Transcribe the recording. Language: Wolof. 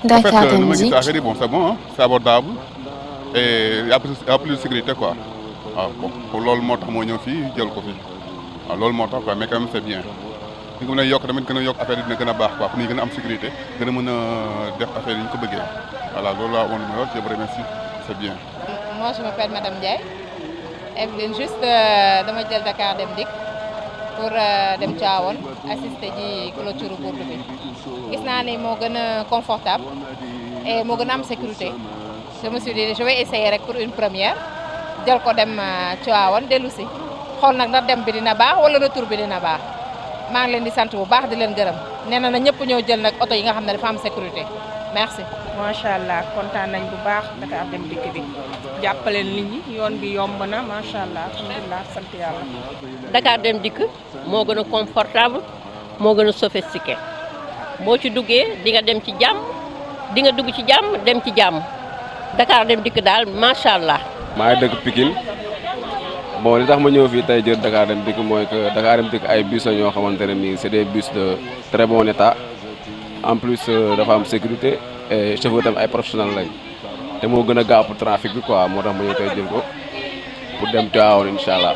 En fait, Dakar Dem le Dikk affaire est bon, c'est bon, hein, c'est abordable et y a plus de sécurité quoi. Ah, bon, pour loolu moo tax moo ñëw fii jël ko fi waaw loolu moo tax quoi mais quand même c'est bien. li nga mën a yokk tamit gën a yokk affaire yi dina gën a baax quoi pour ñu gën a am sécurité gën a mën a def affaire yi ñu ko bëggee voilà loolu laa woon numéro je vous remercie c'est bien. Moi je m'appelle Madame Ndiaye. Evelyne juste dama jël Dakar Dem Dikk pour dem Tivaouane assister ji clôture bourse bi gis naa ni moo gën a confortable et moo gën a am sécurité je me suis dit je vais essayer rek pour une première jël ko dem Tivaouane dellu si xool nag ndax dem bi dina baax wala retour bi dina baax maa ngi leen di sant bu baax di leen gërëm nee na ñëpp ñoo jël nag oto yi nga xam ne dafa am sécurité merci. macha allah kontaan nañ bu baax Dakar Dem Dikk bi jàppale nit ñi yoon bi yomb na macha allah alhamdulilah sant yàlla. Dakar Dem Dikk moo gën a confortable moo gën a sophistiqué boo ci duggee di nga dem ci jàmm di nga dugg ci jàmm dem ci jàmm Dakar Dem Dikk daal macha allah. maa ngi dëkk Pikine bon li tax ma ñëw fii tey jël Dakar Dem Dikk mooy que Dakar Dem Dikk ay bus la ñoo xamante ne nii c'est des bus de très bon état en plus dafa am sécurité et chauffeur tamit ay professionnels lañ te moo gën a gaaw pour trafic bi quoi moo tax ma ñëw tey jël ko pour dem Tivaouane incha allah.